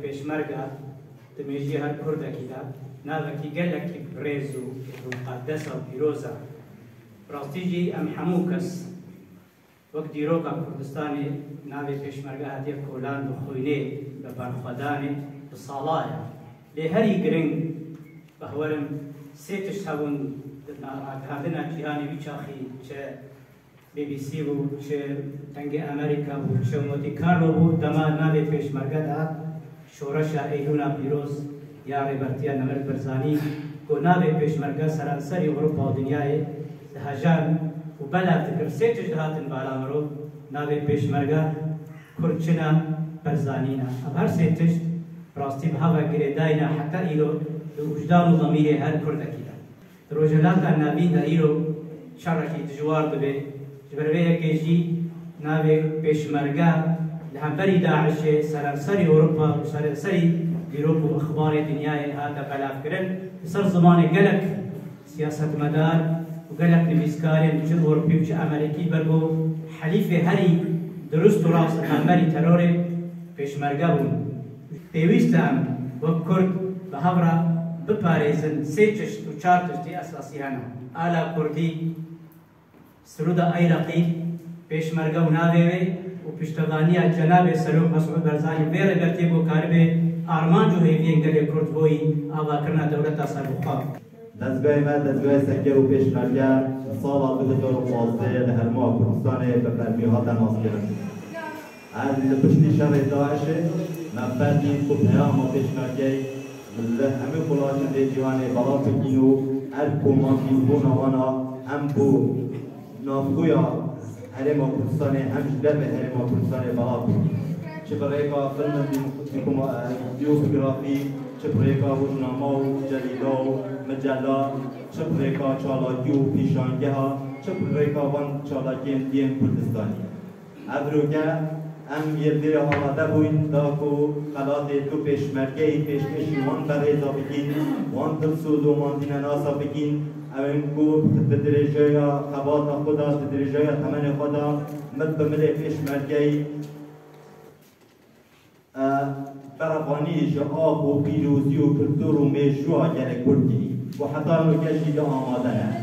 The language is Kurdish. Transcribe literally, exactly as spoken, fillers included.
Pêşmerge di mêjiyê her kurdekî de navekî gelekî birêz û muqedes û pîroz e. Bi rastî jî em hemû kes wek dîroka Kurdistanê navê pêşmerge hatiye kolan bi xwînê, bi berxwedanê, bi sala ye. Lê herî giring, bi hewerim sê tişt hebûn di ragihandina cîhanê wî çaxî, çi B B C bû, çi Dengê Amerîka bû, çi Monte Carlo bû, dema navê pêşmerge dihat şoreşa Eylûna pîroz ya Rêbertiya Nemir Barzanî, ku navê pêşmerge seranserî Ewropa û dinyayê dihejand û belav dikir. Sê tişt dihatin bala mirov, navê pêşmerge kurd çi ne, Barzanî ne. Ev her sê tişt bi rastî bi heva girêdayî ne heta îro di wijdan û demîrê her kurdekî de. Di Rojhilata Navîn de îro şerekî dijwar dibe. Ji ber vê yekê jî navê pêşmerge li hemberî DAIŞê seranserî Ewropa û seranserî dîrok û exbarê dinyayê hate belavkirin. Li ser zimanê gelek siyasetmedar û gelek nivîskarên çi Ewropî û çi Amerîkî ber ku helîfê herî dirust û rast li hemberî terorê pêşmerge bûn. Pêwîst e em wek Kurd bi hev re biparêzin sê tişt û çar tiştê esasî hene. Ala Kurdî, Sirûda Eyreqî, pêşmerge û navê wê û piştevaniya Cenabê Serok Mesûd Barzanî vê rêbertiyê ku karibe armanc û hêviyên gelê Kurd boyî avakirina dewleta serbixwe. Dezgehê me, Dezgehê Serker û Pêşmerge, li sala du hezar û pazdeh li Herêma Kurdistanê bi fermî hate naskirin. Ev li piştî şerê DAIŞê me fedî ku peyama pêşmergeyê li hemî qulatên vê cîhanê belav bikîn û her ku mafî bûna wan a, hem bo navxweya Herêma Kurdistanê hem ji dervê Herêma Kurdistanê belav bikîn. Çi bi rêka filmên dîm-, dîkoma-, biyografî, çi bi rêka rojnama û cerîda û micella, çi bi rêka çalakî û pîşangeha, çi bi rêka van çalakiyên dî yên Kurdistanê. Evroke em yê vê re amade bûyn da ku xelatê du pêşmergeyî pêşkêşî wan berêza bikîn, wan dilsoz û mandînenasa bikîn, ew ên ku di dirêjeya xebata xwe de, di dirêjeya temenê xwe de mil bi milê pêşmergeyî, e, berevanî ji ax û pîrozî û kultur û mêjûya gelê Kurd kirî, ku heta roke jî de amade ne.